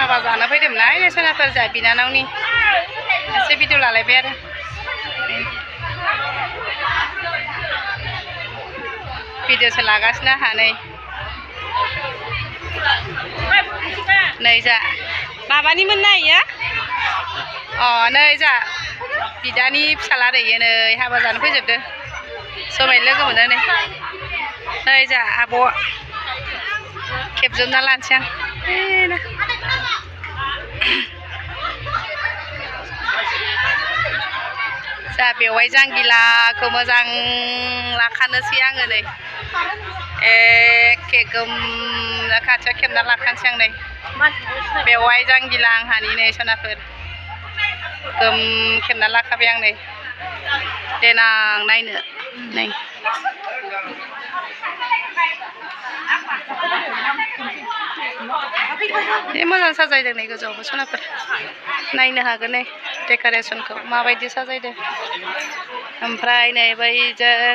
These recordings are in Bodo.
हाबा जानो फैदोंमोन ना सोनाफोर जा बिनानावनि एसे भिडिअ लालायबाय आरो भिडिअसो लागासिनो आंहा नै जा माबानिमोन ना इयो नै जा बिदानि फिसाला आरो इयो नै हाबा जानो फैजोबदों समाय लोगो मोनो नै जा आब' खेबजोबना लानोसै आं जा बेवाय जांगिलाखौ मोजां लाखानोसै आङो नै एखे गोम खाथियाव खेबना लाखानोसै आं नै बेवाय जांगिला आंहानि नै सनाफोर गोम खेबना लाखाबाय आं नै देनां नायनो नै मोजां साजायदों नै गोजौआवबो सनाफोर नायनो हागोन नै डेक'रेसनखौ माबायदि साजायदों ओमफ्राय नै बैजों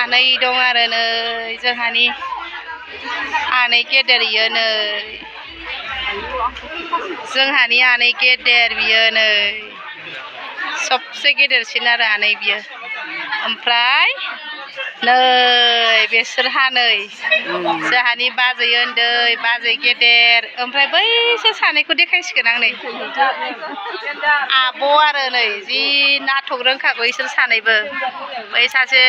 आनै दं आरो नै जोंहानि आनै गेदेर इयो नै जोंहानि आनै गेदेर बियो नै सबसे गेदेरसिन आरो आनै बियो ओमफ्राय नै बेसोरहा नै जोंहानि बाजै उन्दै बाजै गेदेर ओमफ्राय बैसोर सानैखौ देखायसिगोन आं नै आब' आरो नै जि नाटक रोंखागौ इसोर सानैबो बै सासे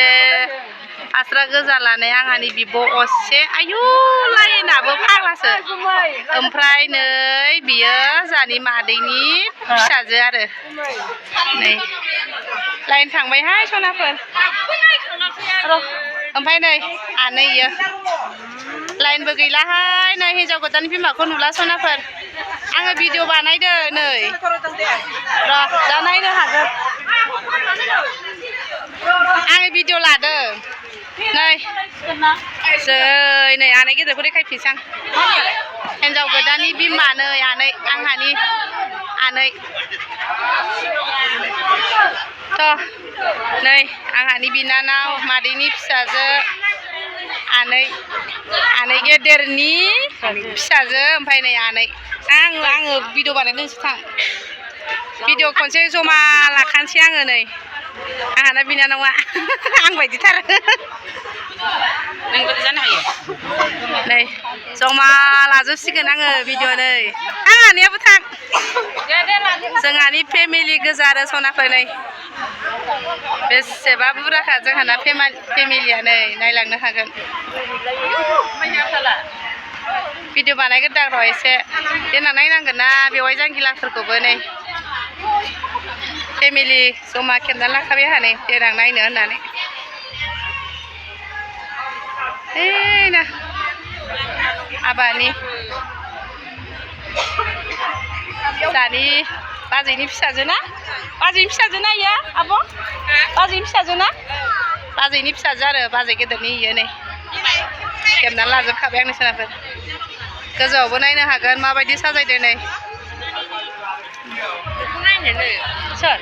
फास्रा गोजा लानाय आंहानि बिब' असे आयु लाइनाबो फाग्लासो ओमफ्राय नै बियो जानि मादैनि फिसाजो आरो नै लाइन थांबायहाय सनाफोर ओमफ्राय नै आनै इयो लाइनबो गैलाहाय नै हिन्जाव गोदाननि बिमाखौ नुला सनाफोर आङो भिडिअ बानायदों नै र' दा नायनो हागोन आङो भिडिअ लादों नै नै आनै गेदेरखौ देखायफिनसै आं हिन्जाव गोदाननि बिमा नै आनै आंहानि आनै थ' नै आंहानि बिनानाव मादैनि फिसाजो आनै गेदेरनि फिसाजो ओमफ्राय नै आनै आङो भिडिअ बानायदोंसो थां भिडिअ खनसे जमा लाखानोसै आङो नै आंहाना बिनानावा आं बायदिथार नोंबो जानो हायो नै जमा लाजोबसिगोन आङो भिडिअ नै आंहानियाबो थां जोंहानि फेमिलि गोजा आरो सनाफोर नै बेसेबा बुरजाखा जोंहाना फेमिलिया नै नायलांनो हागोन भिडिअ बानायगोन आं र' एसे देनां नायनांगोन ना बेवाय जांगिलाफोरखौबो नै फेमिलि जमा खेबना लाखाबाय आंहा नै देनां नायनो होननानै ना हाबानि जानि बाजैनि फिसाजो ना इयो आब' बाजैनि फिसाजो ना बाजैनि फिसाजो आरो बाजै गेदेरनि इयो नै खेबना लाजोबखाबाय आंनि सोनाफोर गोजौआवबो नायनो हागोन माबायदि साजायदों नै सोर